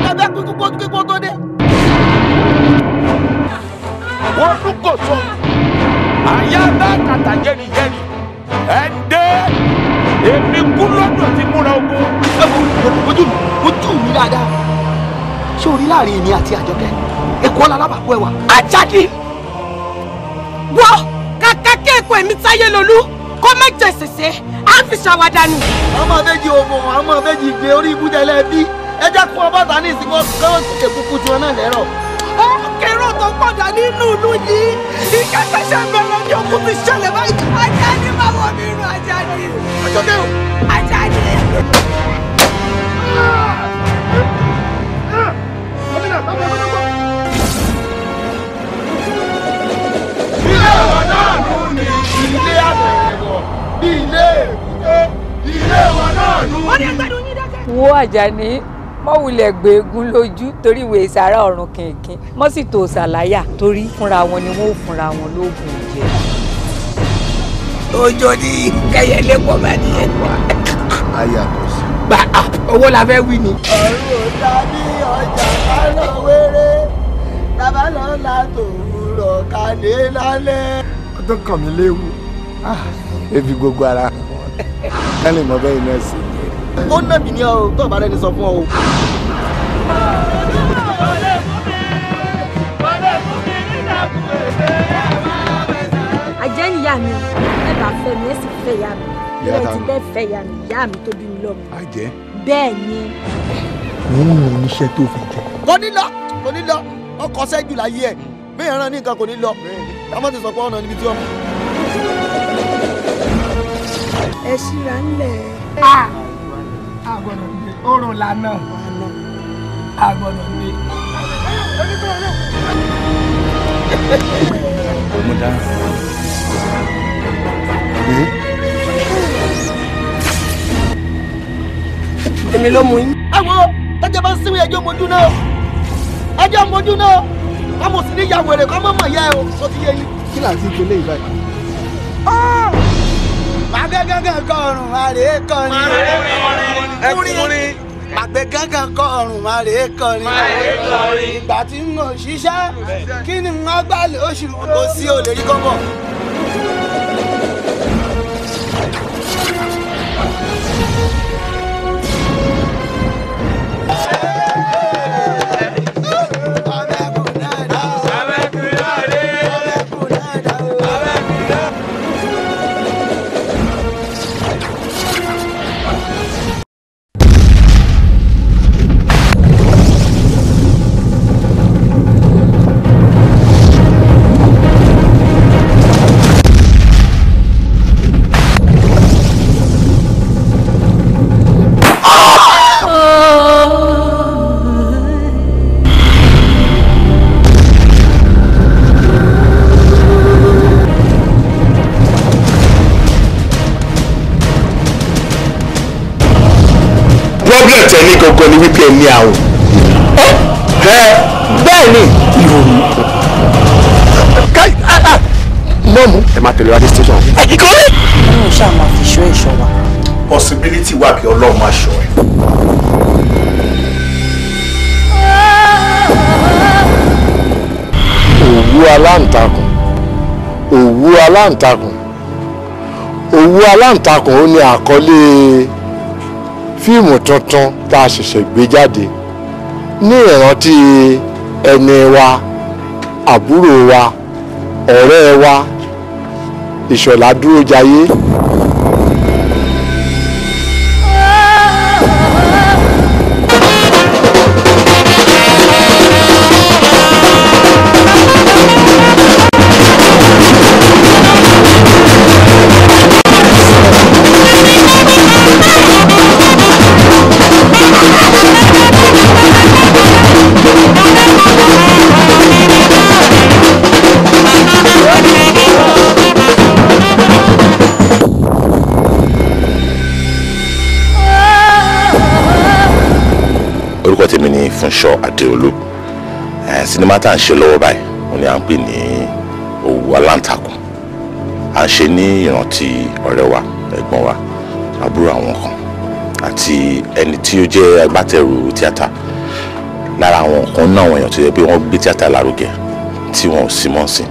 Ẹgbẹ́ kíkó kíkó tó dé. Wọ́n tún kò sọ. Àyà bá kàtà jẹ́nijẹ́ni. Ẹ dé. Èmi kú lọ́dọ̀ tí múra ogun. Ojú mi, ojú mi dáadáa. Ṣé o rí láàrin èmi àti Àjọkẹ́? Èkó ọ̀la alábàákú ẹwà. Àjàdí! Wọ́ kàkà kí èkó èmi táyé lolú kó má jẹ ṣẹṣẹ á fi ṣàwádànù. Ọmọ méjì òmò, ọmọ méjì gbé orí ibùdó ẹlẹ́bí. Ẹ jẹ́ kó ọba ta ní ìsìnkú kọ́ èkúkú tiwọn náà lẹ́rọ̀. Ó kéré tó pọ̀dà nínú ìlú yìí. Ìkẹ́kẹ́sẹ̀ bẹ̀rẹ̀ ní òkú ti ṣẹlẹ̀ báyìí. Àjàdí máa wọ mi rún Àjàdí. Àjọkẹ́ o. Àjàdí. Ilé wa náà nù ní ilé àtẹ̀wọ̀ bí ilé èkúté. Ilé wa náà nù ní. Wo Àjàní mọ́ wulẹ̀ gbẹ̀gùn lójú torí ìwé ìsàrà ọ̀run kìnkìn mọ́ sì tó ṣàlàyà torí fúnra wọn ni wọ́n ò fúnra wọn lóògùn jẹ. Ojo ni kẹyẹlé pọ̀ bá nìyẹn. Ayé àtọ̀sí. Gba owó la fẹ́ wí ni. Ọ̀run ò dàbí ọjà kálọ̀ wéré. Bàbá lọ́la tòwúrọ̀ kàdé lálẹ́. Ó tó kàn mí léwu. Ebi gbogbo ara. Ká lè mọ bẹ́ẹ̀ náà sí. Ó nàbì ní ọ tó bá rẹni sọ fún ọ o. Àjẹ́ ni ìyá mi, ẹ bá fẹ́ mi, ẹ sì fẹ́ ìyá mi. Ìyá Bẹ́ẹ̀ ta ti ni? bẹ́ẹ̀ fẹ́ ìyá mi, ìyá mi tó bí mi lọ́mọ. Àjẹ́. Bẹ́ẹ̀ ni. Òun ò níṣẹ́ tó fi jẹ. Kò ní lọ, kò ní lọ, ọkọ̀ sẹ́jù láyé ẹ̀. Bẹ́ẹ̀ rán ní nǹkan kò ní lọ. Ká ti sọ pé ọ̀nà níbi tí ọmọ. Ẹ ṣíra ńlẹ̀. A gbọ́dọ̀ dé oorun lànà. A gbọ́dọ̀ dé. Mo dára. Èmi ló mú yín. Ẹ wo, tẹ́jọ́ bá ń sinmi ẹjọ́ mojú náà. Ẹjọ́ mojú náà. Ọmọ sì ní ya wèrè kọ́ mọ́mọ́ ìyá ẹ o, sọ ti yé yín. Kí là ń ti gbélé ìbáyìí? Màgbé gángan kọ ọrùn máa rèé kọrin. Ẹkùnrin. Màgbé gángan kọ ọrùn máa rèé kọrin. Ìgbà tí n ò ṣiṣẹ́, kí ni wọ́n gbà lóṣù? Kò sí olè rí kọ́bọ̀. Problem tẹ ní gangan ni wípé ẹ ní àrùn. Bẹ́ẹ̀ ni ìròyìn. Mọ́mú ẹ máa tẹ̀lé wa dé station. Ọlọ́run ṣáà máa fi ṣọ́ ẹ̀ṣọ́ wa. Possibility wà kí Ọlọ́run máa ṣọ́ ẹ. Òwú aláǹtakùn. Òwú aláǹtakùn. Òwú aláǹtakùn ó ní àkọlé fíìmù tuntun tá a ṣẹ̀ṣẹ̀ gbé jáde ní ìrántí ẹni wa, àbúrò wa, ọ̀rẹ́ wa, Ìṣọ̀lá Dúrójayé. Orúkọ tèmi ni Fúnṣọ́ Adéolú. Sinimá tá à ń ṣe lọ́wọ́ báyìí òun ni à ń pè ní Òwú Aláǹtakùn. À ń ṣe ní ìrántí ọ̀rẹ́ wa, ẹ̀gbọ́n wa, àbúrò àwọn kan àti ẹni tí ó jẹ́ agbátẹrù tíátà Lára àwọn kan náà àwọn èèyàn tó yẹ pé wọ́n gbé tíátà lárugẹ tí wọn ò sí mọ́ sí,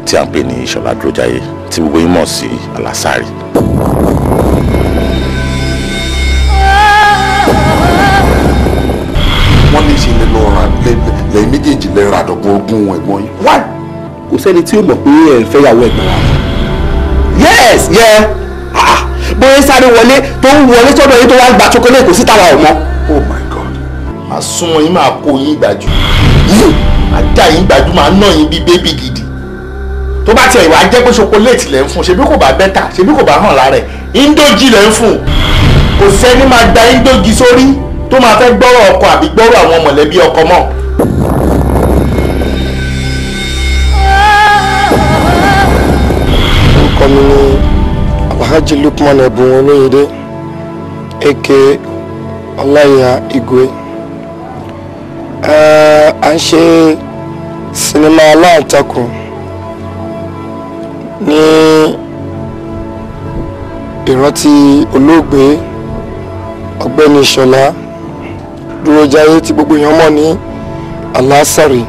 tí à ń pè ní Ìṣọ̀lá Dúrójayé, tí gbogbo yín mọ̀ sí Alásàrì. Wọ́n ní ṣe lè lọ ra lẹ́yìn méjèèjì lè ra àdọ̀gbọ̀n ogún ẹ̀gbọ́n yín. Why? Kò sẹ́ni tí ó mọ̀ pé ẹ̀ ń fẹ́yàwó ẹ̀gbọ́n wa. Yes, yeah. Bóyá sáré wọlé tó ń wọlé sọ́dọ̀ yín tó wá ń gba chocolate, kò sí tàwa ò mọ̀. Oh my God. Màá súnmọ́ yín, máa kó yín gbàjú. Màá dá yín gbàjú, máa ná yín bí bébì gidi. Tó bá tiẹ̀ wá jẹ́ pé chocolate lẹ́ ń fún, ṣebí kò bá bẹ́tà, ṣebí kò bá hàn lára ẹ̀, indoji lẹ́ ń fún. Kò sẹ́ni máa gba indoji sórí tó máa fẹ́ gbọ́rọ̀ ọkọ àbí gbọ́rọ̀ àwọn mọ̀lẹ́bí ọkọ mọ́. Orúkọ mi ni Alhaji Lukman Ẹ̀bùn Olóyèdé, aka Ọláìyá Igwe. À ń ṣe sinimá Aláǹtakùn ní ìrántí olóògbé Ọ̀gbẹ́ni Ìṣọ̀lá Dúrójayé tí gbogbo èèyàn mọ̀ ní Alásàrì.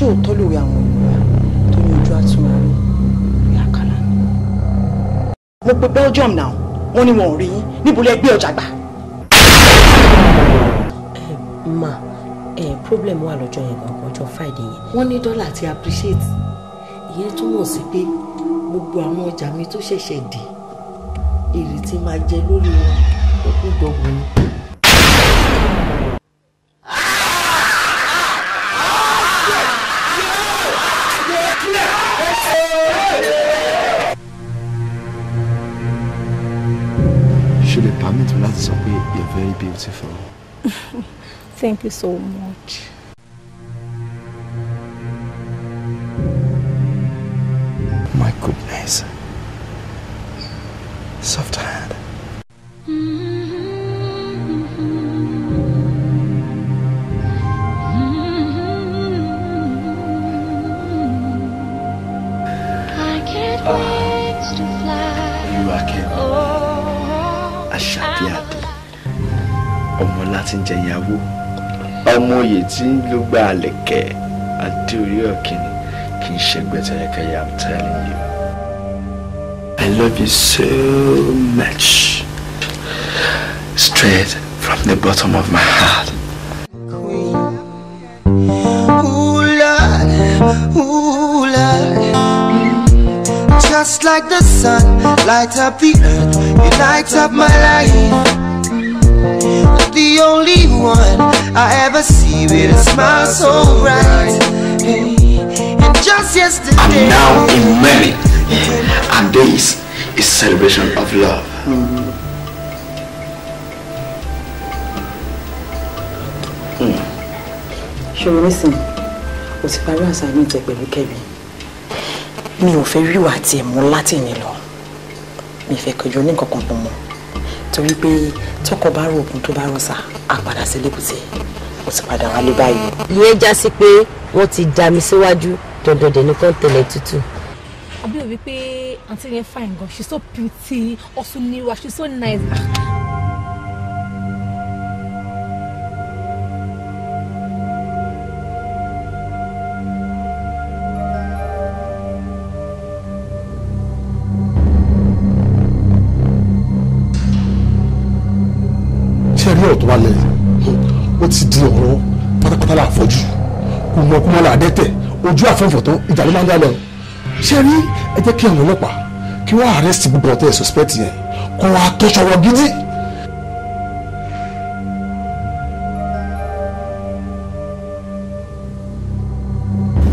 Òótọ́ lórí àwọn Yorùbá tó ní ojú àtúnra rí rí àkàlà ni. Mo pe Belgium náà, wọ́n ní wọn ò rí yín, níbo lẹ gbé ọjà gbà. Ma problem wà lọ́jọ́ yẹn gangan, ọjọ́ Friday yẹn. Wọ́n ní dọ́là ti appreciate, ìyẹn túmọ̀ sí pé gbogbo àwọn ọjà mi tó ṣẹ̀ṣẹ̀ dé, èrè tí máa jẹ lórí wọn ó kú dọ̀gbọ̀n ni. Should I permit me láti sọ pé you're very beautiful? Thank you so much. My goodness. Soft hand. I can't wait to fly. Olúwakẹ́mi, Àṣàbí Adé, ọmọ láti ń jẹ ìyàwó, ọmọ oyè tí ń ló gba àlẹ̀kẹ̀ adé orí ọ̀kìnì kì í ṣẹgbẹ́ tẹ́yẹkẹ́yẹ. I'm telling you, I love you so much, straight from the bottom of my heart. Ooh, Lord, ooh, Lord. Just like the sun, light up the earth, you light up my life. The only one I ever see with a smile so bright. Hey, and just yesterday, I'm now in Mary, and this is celebration of love. Ṣòro nísìnyí, o ti parí assignment ẹ pẹ̀lú Kẹ́mi. Mi ò fẹ́ ríwà àti ẹ̀mú láti ní lọ. Mi fẹ́ kọjú ní nǹkan kan pọ̀ mọ́. Torí pé tọkọ bá rò òkun tó bá rọ̀ sá, á padà sí lébùté. O ti padà wálé báyìí. Ìyẹn já sí pé wọ́n ti dá mi síwájú, dandan dẹ̀ nìkan tẹ̀lé tútù. Àbí òbí pé àǹtí yẹn fine gan, she's so pretty, also new, she's so nice. ọ̀rọ̀ tó wà lẹ́yìn ó ti di ọ̀rọ̀ pátápátá là fọ́jú kùmọ̀kùmọ̀ là dẹ́tẹ̀ ojú àfẹ́fọ̀ tán ìjà ló máa ń dá lọ. Ṣé rí, ẹ jẹ́ kí àwọn ọlọ́pàá kí wọ́n arrest gbogbo ọ̀tẹ̀ suspect yẹn kó wọ́n atọ́ṣọ wọn gidi.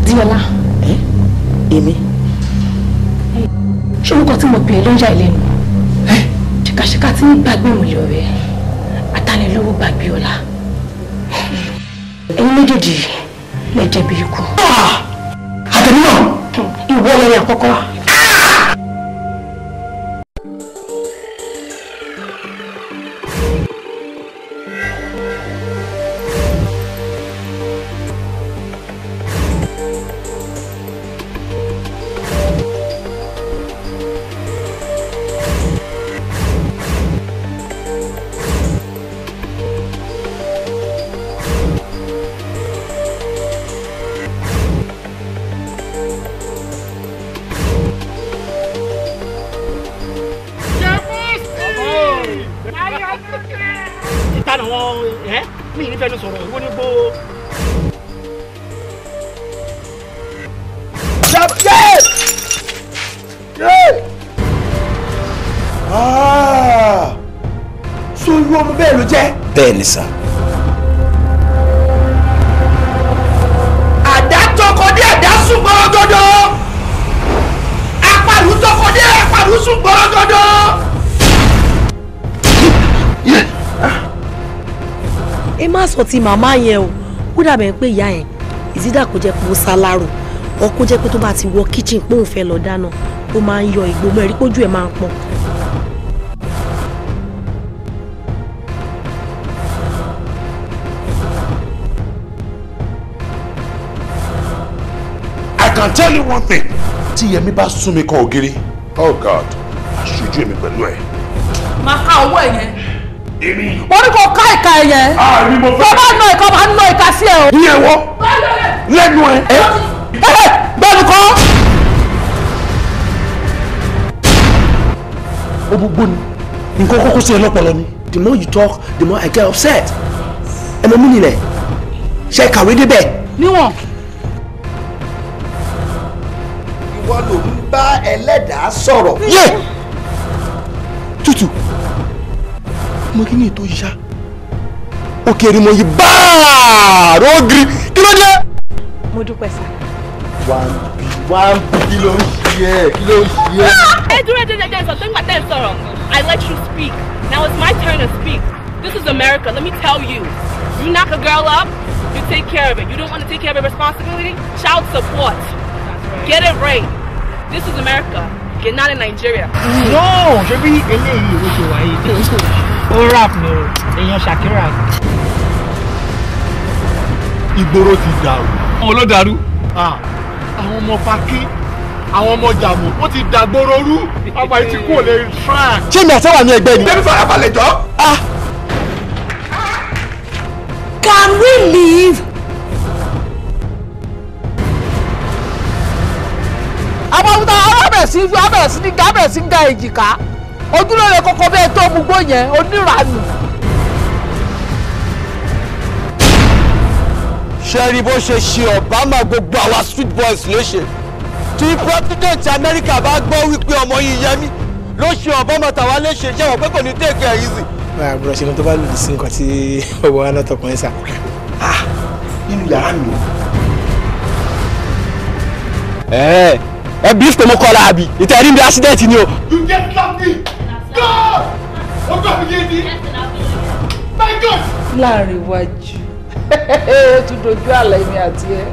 Díọlá. Èmi. Ṣé orúkọ tí mo pè é ló ń yà ẹ́ lẹ́nu? Ṣìkàṣìkà tí ń gbàgbé ìmùlẹ̀ ọ̀rẹ́, àtàlélówó gbàgbé ọ̀la. Ẹ̀yin méjèèjì lẹ jẹ̀bi ikú. Àtẹ̀mí náà. Ìwọ lẹ́yìn àkọ́kọ́. Bẹ́ẹ̀ ni sà. Àdá tọkọdé àdá sùn gbọ́rọ́gọ́dọ́, àpàlù tọkọdé àpàlù sùn gbọ́rọ́gọ́dọ́. Ẹ má sọ ti màmá yẹn o, ó dàbẹ̀ pé ìyá yẹn ìzídà kò jẹ́ pé ó sálárò ọ kó jẹ́ pé tó bá ti wọ kíchìn pé òun fẹ́ lọ dáná ó máa ń yọ ìgbó mọ́ ẹ̀rí pójú ẹ̀ máa ń pọ́n. I can tell you one thing. Tí Yẹmí bá sún mi kan ògiri, oh God, aṣojú èmi pẹ̀lú ẹ̀. Máa ká owó ẹ̀ yẹn. Èmi. Wọ́n ní kò ká ìka ẹ̀ yẹn. Àmì mo fẹ́. Tó bá ná ìka, máa ná ìka sí ẹ o. Ní ẹ̀wọ́, lẹ́nu ẹ̀. Bẹ́ẹ̀ni kọ́. Ó gbogbo ni, nǹkan kọ́kọ́ sí ẹ lọ́pọlọ ni. The more you talk, the more I get upset. Ẹ mọ mí nílẹ̀, ṣe kàwé débẹ̀. Níwọ̀n. Ìwọ ló ń bá ẹlẹ́dàá sọ̀rọ̀. Yé! Tútù. Mo kí ni ètò yíṣá? Òkèèrè mo yí báàrò ògiri. Kí ló dé? Mo dúpẹ́ sá. Wá ń bí kí ló ń ṣe ẹ́? Kí ló ń ṣe ẹ́? Ẹ dúró dé jẹjẹ sọ tó ń gbà tẹ́ ń sọ̀rọ̀. I let you speak. Now it's my turn to speak. This is America. Let me tell you. You knock a girl up, you take care of it. You don't want to take care of your responsibility? Child support. Get it right. This is America. You're not in Nigeria. No, ṣebí eléyìí ló ṣe wáyé. Ó rap ni o, èèyàn Shakira. Ìgboro ti dàrú. Àwọn ló dàrú. Àwọn ọmọ Faki, àwọn ọmọ Jàmù, wọ́n ti dàgbòrò rú. Ọmọ yìí ti kú ò lè track. Ṣé mi àti àwọn ẹgbẹ́ ni? Débi farabalẹ̀ jọ. Can we leave? Àwọn ọmọ abẹ̀rẹ̀ sí ní ga abẹ̀rẹ̀ sí ní ga èjìká ojúlóore kọ́kọ́ bẹ́ẹ̀ tó mugbó yẹn oníranù. Ṣé rí bó ṣe ṣe Obama gbogbo àwa street boys léṣe? Tí president Amẹ́ríkà bá gbọ́ wípé ọmọ yìí Yẹmí ló ṣe Obama tàwa léṣe, ṣé wọ́n pé kò ní take it easy. Báyà búrọ̀ ṣe ni tó bá lòdì sí nǹkan tí ọwọ́ wa náà tọkùnrin sà. Nínú yàrá mi. Ẹ ẹ bí fún mi kọ́ la àbí ìtẹ̀rí mi accident ni o. You get lucky. God! Ó gbà mí yé ni. My God! Láàrin iwájú, ó tún dojú àlà èmi àti ẹ.